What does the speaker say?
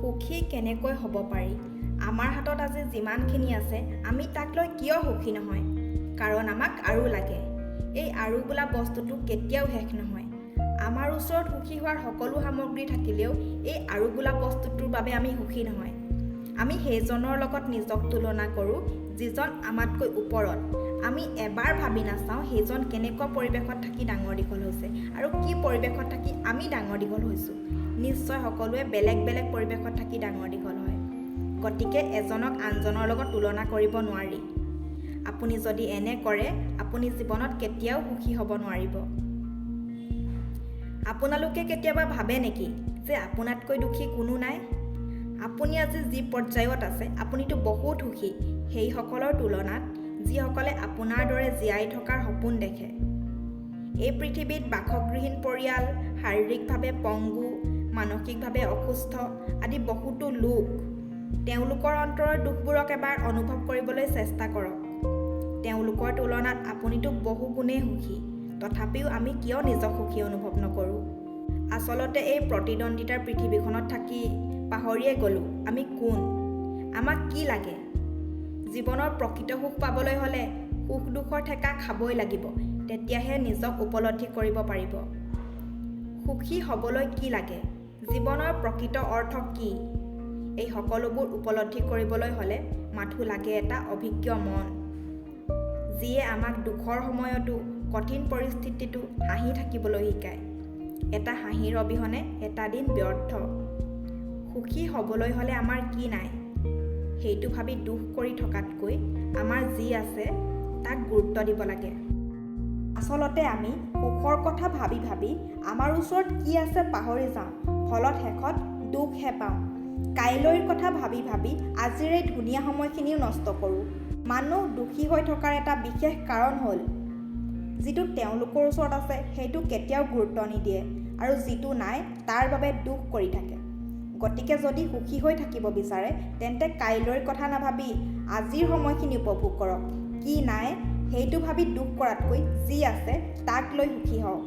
সুখী কেনেকৈ হ'ব পাৰি? আমাৰ হাতত আজি যিমানখিনি আছে, আমি তাক লৈ কিয় সুখী নহয়? কাৰণ আমাক আৰু লাগে। এই আৰু বোলা বস্তুটো কেতিয়াও শেষ নহয়। আমাৰ ওচৰত সুখী হোৱাৰ সকলো সামগ্ৰী থাকিলেও এই আৰু বোলা বস্তুটোৰ বাবে আমি সুখী নহয়। আমি সেইজনৰ লগত নিজক তুলনা কৰোঁ যিজন আমাতকৈ ওপৰত। আমি এবাৰ ভাবি নাচাওঁ সেইজন কেনেকুৱা পৰিৱেশত থাকি ডাঙৰ দীঘল হৈছে আৰু কি পৰিৱেশত থাকি আমি ডাঙৰ দীঘল হৈছোঁ। নিশ্চয় সকলোৱে বেলেগ বেলেগ পৰিৱেশত থাকি ডাঙৰ দীঘল হয়। গতিকে এজনক আনজনৰ লগত তুলনা কৰিব নোৱাৰি। আপুনি যদি এনে কৰে, আপুনি জীৱনত কেতিয়াও সুখী হ'ব নোৱাৰিব। আপোনালোকে কেতিয়াবা ভাবে নেকি যে আপোনাতকৈ দুখী কোনো নাই? আপুনি আজি যি পৰ্যায়ত আছে, আপুনিতো বহুত সুখী সেইসকলৰ তুলনাত যিসকলে আপোনাৰ দৰে জীয়াই থকাৰ সপোন দেখে। এই পৃথিৱীত বাসগৃহীন পৰিয়াল, শাৰীৰিকভাৱে পংগু, মানসিকভাৱে অসুস্থ আদি বহুতো লোক। তেওঁলোকৰ অন্তৰৰ দুখবোৰক এবাৰ অনুভৱ কৰিবলৈ চেষ্টা কৰক। তেওঁলোকৰ তুলনাত আপুনিতো বহু গুণেই সুখী। তথাপিও আমি কিয় নিজক সুখী অনুভৱ নকৰোঁ? আচলতে এই প্ৰতিদ্বন্দ্বিতাৰ পৃথিৱীখনত থাকি পাহৰিয়ে গ'লোঁ আমি কোন, আমাক কি লাগে। জীৱনৰ প্ৰকৃত সুখ পাবলৈ হ'লে সুখ দুখৰ ঠেকা খাবই লাগিব, তেতিয়াহে নিজক উপলব্ধি কৰিব পাৰিব। সুখী হ'বলৈ কি লাগে, জীৱনৰ প্ৰকৃত অৰ্থ কি, এই সকলোবোৰ উপলব্ধি কৰিবলৈ হ'লে মাথো লাগে এটা অভিজ্ঞ মন, যিয়ে আমাক দুখৰ সময়তো, কঠিন পৰিস্থিতিতো হাঁহি থাকিবলৈ শিকায়। এটা হাঁহিৰ অবিহনে এটা দিন ব্যৰ্থ। সুখী হ'বলৈ হ'লে আমাৰ কি নাই সেইটো ভাবি দুখ কৰি থকাতকৈ আমাৰ যি আছে তাক গুৰুত্ব দিব লাগে। আচলতে আমি সুখৰ কথা ভাবি ভাবি আমাৰ ওচৰত কি আছে পাহৰি যাওঁ, ফলত শেষত দুখহে পাওঁ। কাইলৈৰ কথা ভাবি ভাবি আজিৰ এই ধুনীয়া সময়খিনিও নষ্ট কৰোঁ। মানুহ দুখী হৈ থকাৰ এটা বিশেষ কাৰণ হ'ল, যিটো তেওঁলোকৰ ওচৰত আছে সেইটো কেতিয়াও গুৰুত্ব নিদিয়ে আৰু যিটো নাই তাৰ বাবে দুখ কৰি থাকে। গতিকে যদি সুখী হৈ থাকিব বিচাৰে, তেন্তে কাইলৈৰ কথা নাভাবি আজিৰ সময়খিনি উপভোগ কৰক। কি নাই সেইটো ভাবি দুখ কৰাতকৈ যি আছে তাক লৈ সুখী হওক।